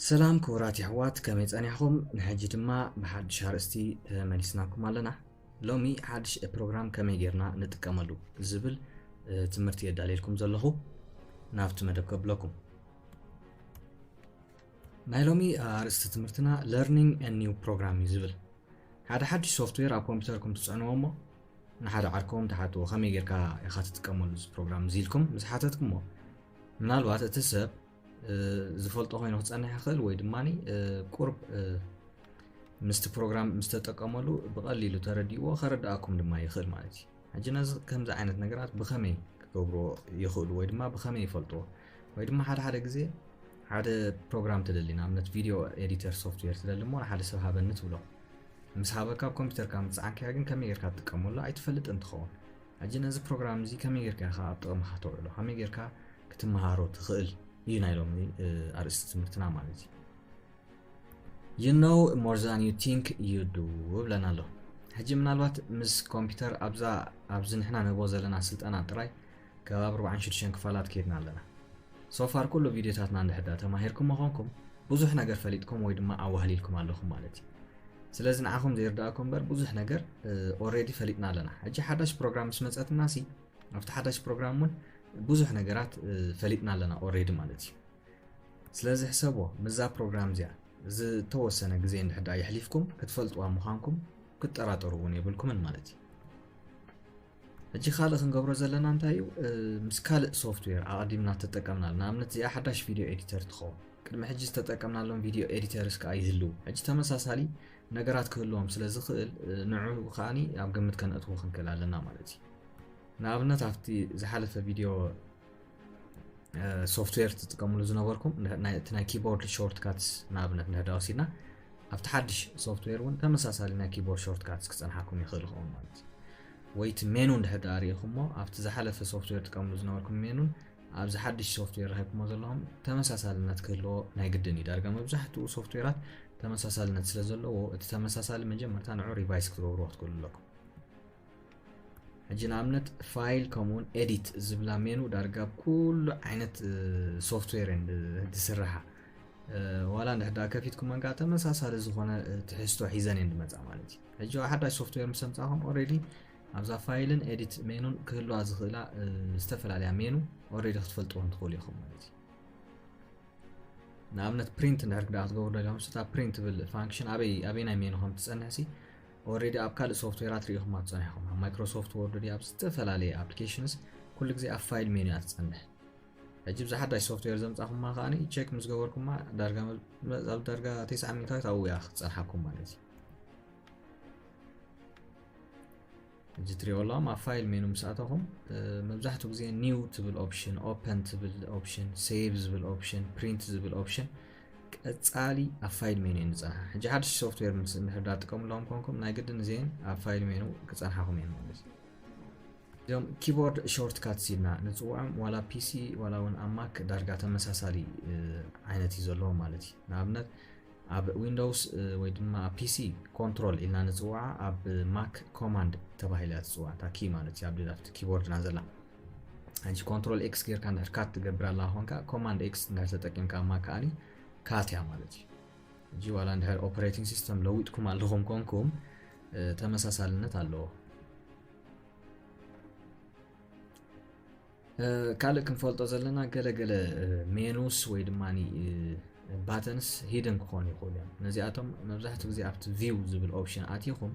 ሰላም ክቡራት የሕዋት፣ ከመይ ጸኒሕኹም? ንሕጂ ድማ ብሓድሽ ኣርእስቲ ተመሊስናኩም ኣለና። ሎሚ ሓድሽ ፕሮግራም ከመይ ጌርና ንጥቀመሉ ዝብል ትምህርቲ የዳልየልኩም ዘለኹ። ናብቲ መደብ ከብለኩም። ናይ ሎሚ ኣርእስቲ ትምህርትና Learning a New Program እዩ ዝብል። ሓደ ሓድሽ ሶፍትዌር ኣብ ኮምፒውተርኩም ትጽዕንዎ እሞ ንሓደ ዓርኩም ትሓትዎ፣ ከመይ ጌርካ ኢኻ ትጥቀመሉ እዚ ፕሮግራም እዚ ኢልኩም ምስ ሓተትኩሞ፣ ምናልባት እቲ ሰብ ዝፈልጦ ኮይኑ ክጸንሕ ይኽእል፣ ወይ ድማ ቁርብ ምስቲ ፕሮግራም ምስ ተጠቀመሉ ብቐሊሉ ተረዲእዎ ከረድኣኩም ድማ ይኽእል ማለት እዩ። ሕጂ ነዚ ከምዚ ዓይነት ነገራት ብኸመይ ክገብርዎ ይኽእሉ ወይ ድማ ብኸመይ ይፈልጥዎ? ወይ ድማ ሓደ ሓደ ግዜ ሓደ ፕሮግራም ትደሊ፣ ንኣብነት ቪድዮ ኤዲተር ሶፍትዌር ትደሊ እሞ ንሓደ ሰብ ሃበኒ ትብሎ። ምስ ሃበካ ኣብ ኮምፒውተርካ ምስ ጸዓንካዮ ግን ከመይ ጌርካ ትጥቀመሉ ኣይትፈልጥን ትኸውን። ሕጂ ነዚ ፕሮግራም እዚ ከመይ ጌርካ ኢኻ ኣብ ጥቕምኻ ተውዕሎ፣ ከመይ ጌርካ ክትመሃሮ ትኽእል እዩ ናይ ሎሚ ኣርእስቲ ትምህርትና ማለት እዩ። You know more than you think you do ይብለና ኣሎ። ሕጂ ምናልባት ምስ ኮምፒውተር ኣብዛ ኣብዚ ንሕና ንህቦ ዘለና ስልጠና ጥራይ ከባቢ ኣርባዓን ሽዱሽተን ክፋላት ከይድና ኣለና። ሶፋር ኩሉ ቪድዮታትና እንድሕዳ ተማሂርኩም ምኾንኩም ብዙሕ ነገር ፈሊጥኩም ወይ ድማ ኣዋህሊልኩም ኣለኹም ማለት እዩ። ስለዚ ንዓኹም ዘይርድኣኩም እምበር ብዙሕ ነገር ኦሬዲ ፈሊጥና ኣለና። ሕጂ ሓዳሽ ፕሮግራም ምስ መጸትና ሲ ኣብቲ ሓዳሽ ፕሮግራም እውን ብዙሕ ነገራት ፈሊጥና ኣለና ኦሬዲ ማለት እዩ። ስለዚ ሕሰቦ፣ ምስዛ ፕሮግራም እዚኣ ዝተወሰነ ግዜ እንድሕዳ የሕሊፍኩም ክትፈልጥዋ ምዃንኩም ክትጠራጠሩ እውን የብልኩምን ማለት እዩ። ሕጂ ካልእ ክንገብሮ ዘለና እንታይ እዩ? ምስ ካልእ ሶፍትዌር ኣቐዲምና ተጠቀምናሉ፣ ንኣብነት እዚኣ ሓዳሽ ቪድዮ ኤዲተር ትኸውን፣ ቅድሚ ሕጂ ዝተጠቀምናሎም ቪድዮ ኤዲተርስ ከኣ ይህልው። ሕጂ ተመሳሳሊ ነገራት ክህልዎም ስለ ዝኽእል ንዑ ከዓኒ ኣብ ግምት ከነእትዎ ክንክእል ኣለና ማለት እዩ። ንኣብነት ኣብቲ ዝሓለፈ ቪድዮ ሶፍትዌር ትጥቀምሉ ዝነበርኩም እቲ ናይ ኪቦርድ ሾርትካትስ ንኣብነት ንሕዳ ወሲድና ኣብቲ ሓድሽ ሶፍትዌር እውን ተመሳሳሊ ናይ ኪቦርድ ሾርትካትስ ክፀንሓኩም ይኽእል ይኸውን ማለት እዩ። ወይ እቲ ሜኑ እንድሕር ደኣ ርኢኹሞ ኣብቲ ዝሓለፈ ሶፍትዌር ትጥቀምሉ ዝነበርኩም ሜኑን ኣብዚ ሓድሽ ሶፍትዌር ረኺብኩሞ ዘለኹም ተመሳሳልነት ክህልዎ ናይ ግድን እዩ። ዳርጋ መብዛሕትኡ ሶፍትዌራት ተመሳሳልነት ስለ ዘለዎ እቲ ተመሳሳሊ መጀመርታ ንዑ ሪቫይዝ ክትገብርዎ ክትክእሉ ኣለኩም። ሕጂ ንኣብነት ፋይል ከምኡውን ኤዲት ዝብላ ሜኑ ዳርጋ ኣብ ኩሉ ዓይነት ሶፍትዌር እየን ዝስርሓ። ዋላ እንድሕር ደኣ ከፊትኩመን ከዓ ተመሳሳሊ ዝኾነ ትሕዝቶ ሒዘን እየን ዝመፃ ማለት እዩ። ሕጂ ሓዳሽ ሶፍትዌር ምስ ኣምፃኹም ኦሬዲ ኣብዛ ፋይልን ኤዲት ሜኑን ክህልዋ ዝኽእላ ዝተፈላለያ ሜኑ ኦሬዲ ክትፈልጥዎም ትኽእሉ ኢኹም ማለት እዩ። ንኣብነት ፕሪንት እንድሕር ክደኣ ክትገብሩ ደሊኹም ስታ ፕሪንት ትብል ፋንክሽን ኣበይ ኣበይ ናይ ሜኑ ከም ትፀንሕ ሲ ኦሬዲ ኣብ ካልእ ሶፍትዌራት ርኢኹማ ትፀኒሕኹም ኣብ ማይክሮሶፍት ወርድ ድያ ኣብ ዝተፈላለየ ኣፕሊኬሽንስ ኩሉ ግዜ ኣብ ፋይል ሜኑ እያ ትፀንሕ። ሕጂ ብዚ ሓዳሽ ሶፍትዌር ዘምፃኹማ ከዓኒ ቸክ ምስ ገበርኩማ ዳርጋ መ- መ- ኣብ ዳርጋ ተስዓ ሚእታዊት ኣብኡ እያ ክትፀንሓኩም ማለት እዩ። ሕጂ ትሪኦ ኣለኹም ኣብ ፋይል ሜኑ ምስ ኣተኹም መብዛሕትኡ ግዜ ኒው ትብል ኦፕሽን፣ ኦፐን ትብል ኦፕሽን፣ ሴቭ ዝብል ኦፕሽን፣ ፕሪንት ዝብል ኦፕሽን ቀፃሊ ኣብ ፋይል ሜኑ እየን ዝፀንሓ። ሕጂ ሓድሽ ሶፍትዌር ምስ እንድሕር ዳ ትጥቀሙ ኣለኹም ኮንኩም ናይ ግድን እዚአን ኣብ ፋይል ሜኑ ክፀንሓኹም እየን ማለት እዩ። እዞም ኪቦርድ ሾርትካትስ ኢልና ንፅውዖም ዋላ ፒሲ ዋላ እውን ኣብ ማክ ዳርጋ ተመሳሳሊ ዓይነት እዩ ዘለዎም ማለት እዩ። ንኣብነት ኣብ ዊንዶውስ ወይ ድማ ኣብ ፒሲ ኮንትሮል ኢልና ንፅውዓ ኣብ ማክ ኮማንድ ተባሂላ እያ ትፅዋዕ እታ ኪ ማለት እዩ ኣብ ኣብቲ ኪቦርድና ዘላ። ሕጂ ኮንትሮል ኤክስ ጌርካ እንድሕር ካት ትገብር ኣላ ኮንካ ኮማንድ ኤክስ እንድሕር ተጠቂምካ ኣብ ማክ ከዓኒ ካት እያ ማለት እዩ። ሕጂ ዋላ እንድሕር ኦፐሬቲንግ ሲስተም ለዊጥኩም ኣለኹም ኮንኩም ተመሳሳልነት ኣለዎ። ካልእ ክንፈልጦ ዘለና ገለገለ ሜኑስ ወይ ድማ ባተንስ ሂድን ክኾኑ ይኽእሉ እዮም። ነዚኣቶም መብዛሕትኡ ግዜ ኣብቲ ቪው ዝብል ኦፕሽን ኣቲኹም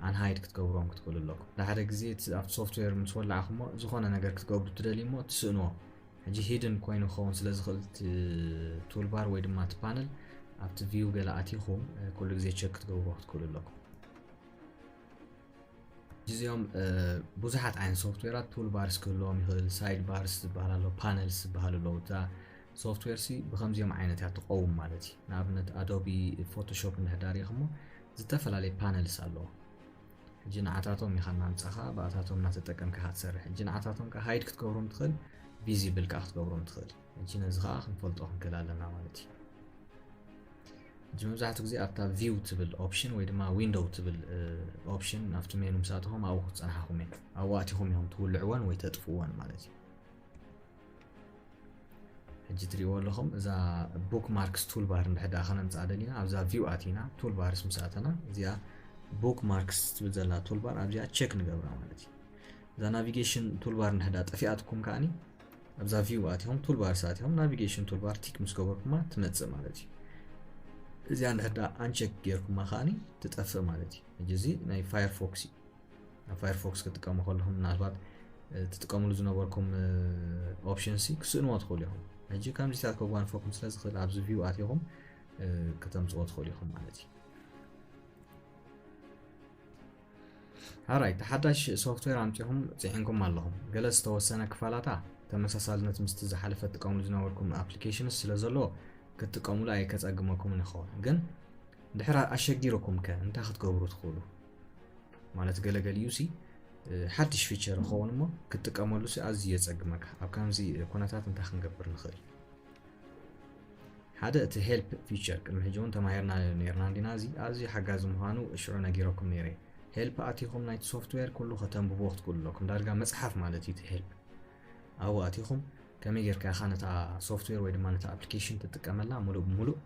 ኣንሃይድ ክትገብርዎም ክትክእሉ ኣለኩም። ሓደ ግዜ ኣብቲ ሶፍትዌር ምስ ወላዕኹሞ ዝኾነ ነገር ክትገብሩ ትደልዩ እሞ ትስእንዎ። ሕጂ ሂድን ኮይኑ ክኸውን ስለ ዝኽእል ቱልባር ወይ ድማ እቲ ፓነል ኣብቲ ቪው ገለ ኣቲኹም ኩሉ ግዜ ቸክ ክትገብርዎ ክትክእሉ ኣለኩም። እዚኦም ብዙሓት ዓይነት ሶፍትዌራት ቱል ባርስ ክህልዎም ይኽእል፣ ሳይድ ባርስ ዝበሃል ኣሎ፣ ፓነልስ ዝበሃል ኣለዉ። እታ ሶፍትዌር ሲ ብከምዚኦም ዓይነት እያ ትቀውም ማለት እዩ። ንኣብነት ኣዶቢ ፎቶሾፕ እንድሕር ሪኢኹሞ ዝተፈላለየ ፓነልስ ኣለዎ። ሕጂ ንዓታቶም ኢኻ እናምጻኻ ብኣታቶም እናተጠቀምካ ኢኻ ትሰርሕ። ሕጂ ንዓታቶም ከ ሃይድ ክትገብሮም ትኽእል፣ ቪዚብል ከኣ ክትገብሮም ትኽእል። ሕጂ ነዚ ከኣ ክንፈልጦ ክንክእል ኣለና ማለት እዩ። ሕጂ መብዛሕትኡ ግዜ ኣብታ ቪው ትብል ኦፕሽን ወይ ድማ ዊንዶው ትብል ኦፕሽን ናብቲ ሜኑ ምስ ኣተኹም ኣብኡ ክፀንሓኹም እየን። ኣብኡ ኣቲኹም ኢኹም ትውልዕወን ወይ ተጥፍእወን ማለት እዩ። ሕጂ ትሪእዎ ኣለኹም፣ እዛ bookmarks toolbar እንድሕር ደኣ ከነምፅኣ ደሊና፣ ኣብዛ view ኣቲና፣ toolbars ምስ ኣተና፣ እዚኣ bookmarks ትብል ዘላ toolbar ኣብዚኣ ቸክ ንገብራ ማለት እዩ። እዛ navigation toolbar እንድሕር ደኣ ጠፊኣትኩም ከኣኒ ኣብዛ view ኣቲኹም፣ toolbars ኣቲኹም፣ navigation toolbar ቲክ ምስ ገበርኩማ ትመፅእ ማለት እዩ። እዚኣ እንድሕር ደኣ ኣንቸክ ጌርኩማ ከኣኒ ትጠፍእ ማለት እዩ። ሕጂ እዚ ናይ ፋየርፎክስ እዩ። ኣብ ፋየርፎክስ ክትጥቀሙ ከለኹም ምናልባት ትጥቀምሉ ዝነበርኩም ኦፕሽንሲ ክስእንዎ ትኽእሉ ኢኹም። ሕጂ ከምዚታት ከጓንፈኩም ስለ ዝኽእል ኣብዚ ቪው ኣቲኹም ከተምፅዎ ትኽእሉ ኢኹም ማለት እዩ። ኣራይ ሓዳሽ ሶፍትዌር ኣምፂኹም ፅዒንኩም ኣለኹም። ገለ ዝተወሰነ ክፋላታ ተመሳሳልነት ምስቲ ዝሓለፈ ትጥቀምሉ ዝነበርኩም ኣፕሊኬሽንስ ስለ ዘለዎ ክትጥቀምሉ ኣይከፀግመኩምን ይኸውን። ግን ድሕር ኣሸጊርኩም ከ እንታይ ክትገብሩ ትኽእሉ? ማለት ገለገሊኡ ሲ ሓድሽ ፊቸር ይኸውን እሞ ክትጥቀመሉ ሲ ኣዝዩ የፀግመካ። ኣብ ከምዚ ኩነታት እንታይ ክንገብር ንኽእል? ሓደ እቲ ሄልፕ ፊቸር ቅድሚ ሕጂ እውን ተማሂርና ነርና እንዲና። እዚ ኣዝዩ ሓጋዚ ምዃኑ ሽዑ ነጊረኩም ነይረ። ሄልፕ ኣቲኹም ናይቲ ሶፍትዌር ኩሉ ከተንብቦ ክትክእሉ ኣለኩም። ዳርጋ መፅሓፍ ማለት እዩ እቲ ሄልፕ። ኣብኡ ኣቲኹም ከመይ ጌርካ ኢኻ ነታ ሶፍትዌር ወይ ድማ ነታ ኣፕሊኬሽን ትጥቀመላ ሙሉእ ብሙሉእ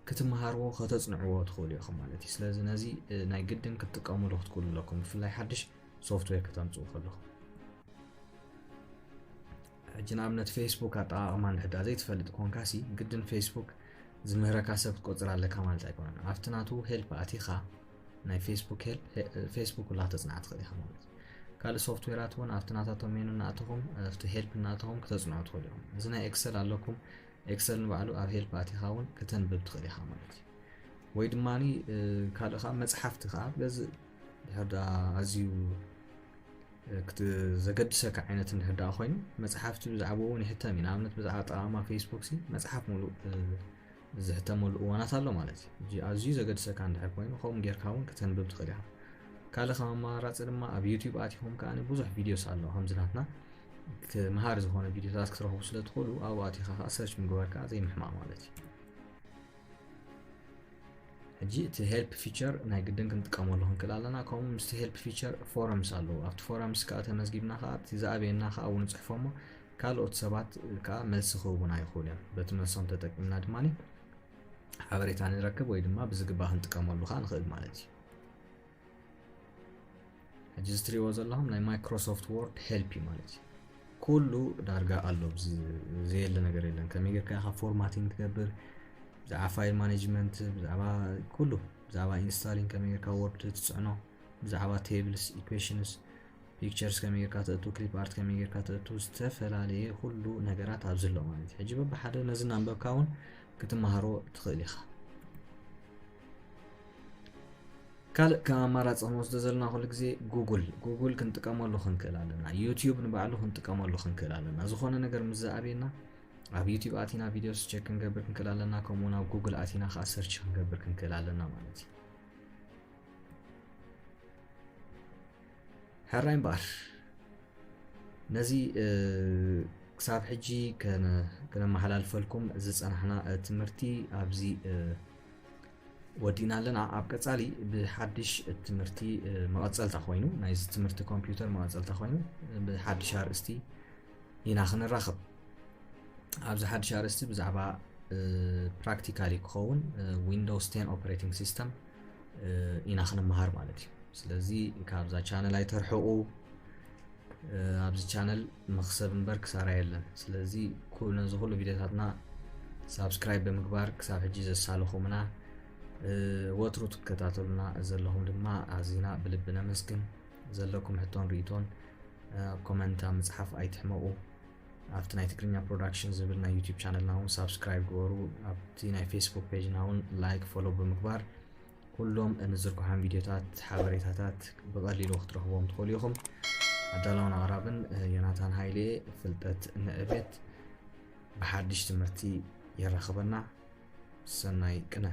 ክትመሃርዎ ከተፅንዕዎ ትኽእሉ ኢኹም ማለት እዩ። ስለዚ ነዚ ናይ ግድን ክትጥቀሙሉ ክትክእሉ ኣለኩም፣ ብፍላይ ሓድሽ ሶፍትዌር ከተምፅኡ ከለኹም። ሕጂ ንኣብነት ፌስቡክ ኣጠቓቕማ እንድሕዳ ዘይትፈልጥ ኮንካ ሲ ግድን ፌስቡክ ዝምህረካ ሰብ ክትቆፅር ኣለካ ማለት ኣይኮነን። ኣብቲ ናቱ ሄልፕ ኣቲኻ ናይ ፌስቡክ ሄልፕ ፌስቡክ ኩላ ተፅናዕ ትኽእል ኢኻ ማለት እዩ። ካልእ ሶፍትዌራት እውን ኣብቲ ናታቶም ሜኑ እናእተኹም ኣብቲ ሄልፕ እናእተኹም ክተፅንዑ ትኽእሉ ኢኹም። እዚ ናይ ኤክሰል ኣለኩም፣ ኤክሰል ንባዕሉ ኣብ ሄልፕ ኣቲኻ እውን ከተንብብ ትኽእል ኢኻ ማለት እዩ። ወይ ድማ ካልእ ከዓ መፅሓፍቲ ከዓ ገዝእ ድሕር ደኣ ኣዝዩ ዘገድሰካ ዓይነት እንድሕር ደኣ ኮይኑ መፅሓፍቲ ብዛዕባኡ እውን ይሕተም እዩ። ንኣብነት ብዛዕባ ኣጠቓቕማ ፌስቡክ ሲ መፅሓፍ ሙሉእ ዝሕተመሉ እዋናት ኣሎ ማለት እዩ። ኣዝዩ ዘገድሰካ እንድሕር ኮይኑ ከምኡ ጌርካ እውን ከተንብብ ትኽእል ኢኻ። ካልእ ከም ኣማራፂ ድማ ኣብ ዩቲዩብ ኣቲኹም ከዓ ብዙሕ ቪድዮስ ኣሎ ከምዚ ናትና ክምሃር ዝኾነ ቪድዮታት ክትረኽቡ ስለ ትኽእሉ ኣብኡ ኣቲኻ ከዓ ሰርች ምግባር ከዓ ዘይምሕማቕ ማለት እዩ። ሕጂ እቲ ሄልፕ ፊቸር ናይ ግድን ክንጥቀመሉ ክንክእል ኣለና። ከምኡ ምስቲ ሄልፕ ፊቸር ፎረምስ ኣለዉ። ኣብቲ ፎረምስ ከዓ ተመዝጊብና ከዓ እቲ ዝኣበየና ከዓ እውን ንፅሕፎ እሞ ካልኦት ሰባት ከዓ መልሲ ክህቡና ይኽእሉ እዮም። በቲ መልሶም ተጠቂምና ድማ ሓበሬታ ንረክብ ወይ ድማ ብዝግባእ ክንጥቀመሉ ከዓ ንኽእል ማለት እዩ። ሕጂ እዚ ትሪእዎ ዘለኹም ናይ ማይክሮሶፍት ወርድ ሄልፕ እዩ ማለት እዩ። ኩሉ ዳርጋ ኣሎ፣ ዘየለ ነገር የለን። ከመይ ጌርካ ኢኻ ፎርማቲንግ ትገብር፣ ብዛዕባ ፋይል ማኔጅመንት፣ ብዛዕባ ኩሉ፣ ብዛዕባ ኢንስታሊንግ ከመይ ጌርካ ወርድ ትፅዕኖ፣ ብዛዕባ ቴብልስ፣ ኢኩዌሽንስ፣ ፒክቸርስ ከመይ ጌርካ ተእቱ፣ ክሊፕ ኣርት ከመይ ጌርካ ተእቱ፣ ዝተፈላለየ ኩሉ ነገራት ኣብዚ ኣሎ ማለት እዩ። ሕጂ በብሓደ ነዚ እናንበብካ እውን ክትመሃሮ ትኽእል ኢኻ። ካልእ ከም ኣማራፂ ክንወስዶ ዘለና ኩሉ ግዜ ጉግል ጉግል ክንጥቀመሉ ክንክእል ኣለና። ዩቲዩብ ንባዕሉ ክንጥቀመሉ ክንክእል ኣለና። ዝኾነ ነገር ምስ ዝኣብየና ኣብ ዩቲዩብ ኣቲና ቪዲዮስ ቸክ ክንገብር ክንክእል ኣለና። ከምኡ ናብ ጉግል ኣቲና ከዓ ሰርች ክንገብር ክንክእል ኣለና ማለት እዩ። ሕራይ እምበኣር ነዚ ክሳብ ሕጂ ክነመሓላልፈልኩም ዝፀናሕና ትምህርቲ ኣብዚ ወዲእና ኣለና። ኣብ ቀፃሊ ብሓድሽ ትምህርቲ መቐፀልታ ኮይኑ ናይዚ ትምህርቲ ኮምፒውተር መቐፀልታ ኮይኑ ብሓድሽ ኣርእስቲ ኢና ክንራኸብ። ኣብዚ ሓድሽ ኣርእስቲ ብዛዕባ ፕራክቲካሊ ክኸውን ዊንዶውስ ቴን ኦፕሬቲንግ ሲስተም ኢና ክንመሃር ማለት እዩ። ስለዚ ካብዛ ቻነል ኣይተርሕቑ። ኣብዚ ቻነል መኽሰብ እምበር ክሳራ የለን። ስለዚ ነዚ ኩሉ ቪዲዮታትና ሳብስክራይብ ብምግባር ክሳብ ሕጂ ዘሳለኹምና ወትሩ ትከታተሉና ዘለኹም ድማ ኣዚና ብልቢ ነመስግን። ዘለኩም ሕቶን ርእይቶን ኮመንት ኣብ ምፅሓፍ ኣይትሕመቑ። ኣብቲ ናይ ትግርኛ ፕሮዳክሽን ዝብል ናይ ዩቲዩብ ቻነልና እውን ሳብስክራይብ ግበሩ። ኣብቲ ናይ ፌስቡክ ፔጅና እውን ላይክ ፎሎ ብምግባር ኩሎም እንዝርግሖም ቪዲዮታት ሓበሬታታት ብቐሊሉ ክትረኽቦም ትኽእሉ ኢኹም። ኣዳላውን ኣቕራብን ዮናታን ሃይሌ ፍልጠት ንዕቤት ብሓድሽ ትምህርቲ የራኽበና። ሰናይ ቅነ።